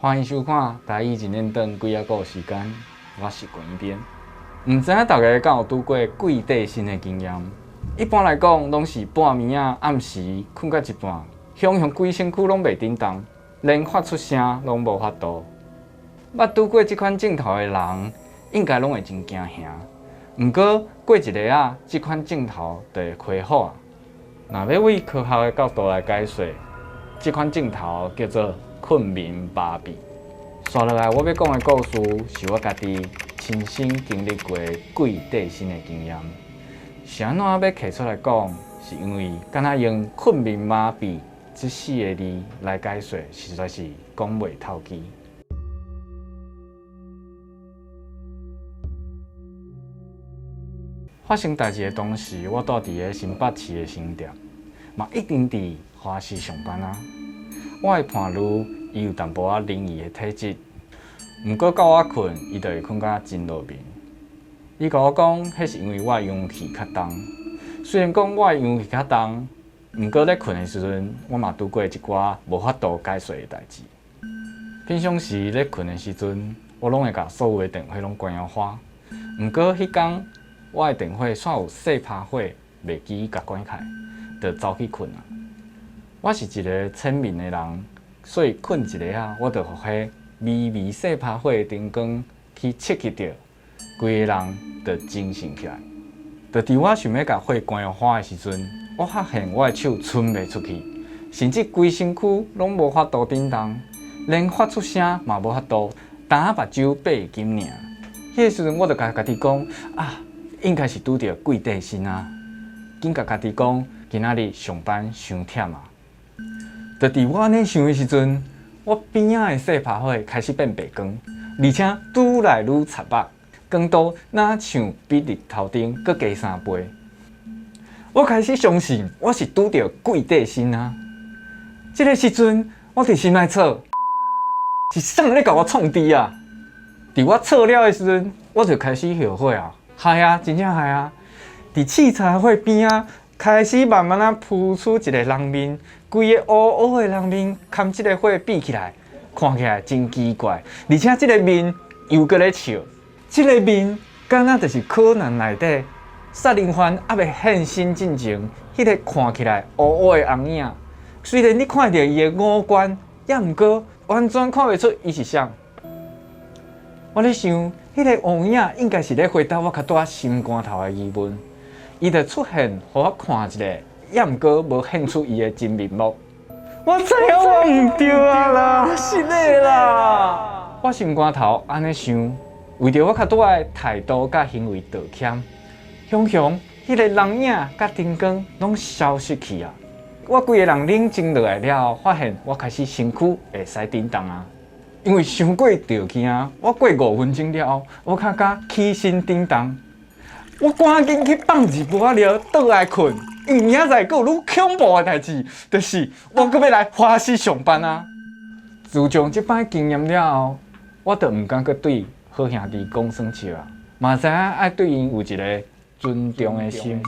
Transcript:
歡迎收看《台語一連轉幾仔個時間》，我是關一邊。毋知影大家敢有拄過鬼綴身的經驗？一般來講，攏是半暝仔暗時睏到一半，雄雄規身軀攏袂振動，連發出聲攏無法度。捌拄過這款症頭的人，應該攏會真驚嚇。毋過過一下仔，這款症頭就會恢復啊。若欲以科學的角度來解說，這款症頭叫做睏眠麻痹。紲落來，我欲講的故事是我家己親身經歷過鬼綴身的經驗。是按怎欲提出來講？是因為敢若用睏眠麻痹這四个字來解說，實在是講袂透氣。發生代誌的當時，我蹛佇个新北市的新店，嘛一定佇華視上班啊。我的伴侶伊有淡薄仔靈異的體質，毋過到我睏，伊就會睏甲真落眠。伊共我講，彼是因為我的陽氣較重。雖然講我的陽氣較重，毋過咧睏的時陣，我嘛拄過一寡無法度解釋的代誌。平常時咧睏的時陣，我攏會共所有的電火攏關予花。毋過彼工，我的電火煞有細拍火，袂記共關開，就走去睏啊。我是一个淺眠的人，所以睏一下仔，我就予彼微微細拍火的燈光去刺激著，規个人就精神起來。就佇我想欲共火關予花的時陣，我發現我的手伸袂出去，甚至規身軀攏無法度振動，連發出聲嘛無法度，焦仔目睭閉會緊爾。彼个時陣我就共家己講啊，應該是拄著鬼綴身啊！緊共家己講，今仔日上班傷忝啊！就佇我按呢想的時陣，我邊仔的細拍火開始變白光，而且愈來愈刺目，光度若像比日頭燈閣加3倍。我開始相信我是拄著鬼綴身啊！這个時陣，我佇心內吵，是啥人咧共我創治啊？佇我吵了的時陣，我就開始後悔啊！害啊，真正害啊！佇刺柴火邊仔，開始慢慢仔浮出一個人面，規个烏烏的人面，含這个火比起來，看起來真奇怪。而且這个面又閣咧笑，這个面敢若就是柯南內底殺人犯猶未現身進前，彼个看起來烏烏的紅影。雖然你看著伊的五官，猶毋過完全看袂出伊是啥。我咧想，彼个烏影應該是咧回答我較拄仔心肝頭的疑問。伊就出現，予我看一下，猶毋過無現出伊的真面目。我知影我毋對啊啦，是的啦。我心肝頭按呢想，為著我較拄仔的態度佮行為道歉，雄雄，彼个人影佮燈光攏消失去啊！我規个人冷靜落來了後，發現我開始身軀會使振動啊。因為傷過著驚，我過5分鐘了後，我較敢起身振動。我趕緊去放一杯仔尿，倒來睏。因為明仔載閣有愈恐怖的代誌，就是我閣欲來華視上班啊！自從這擺經驗了後，我就毋敢閣對好兄弟講耍笑啊，嘛知影愛對𪜶有一个尊重的心。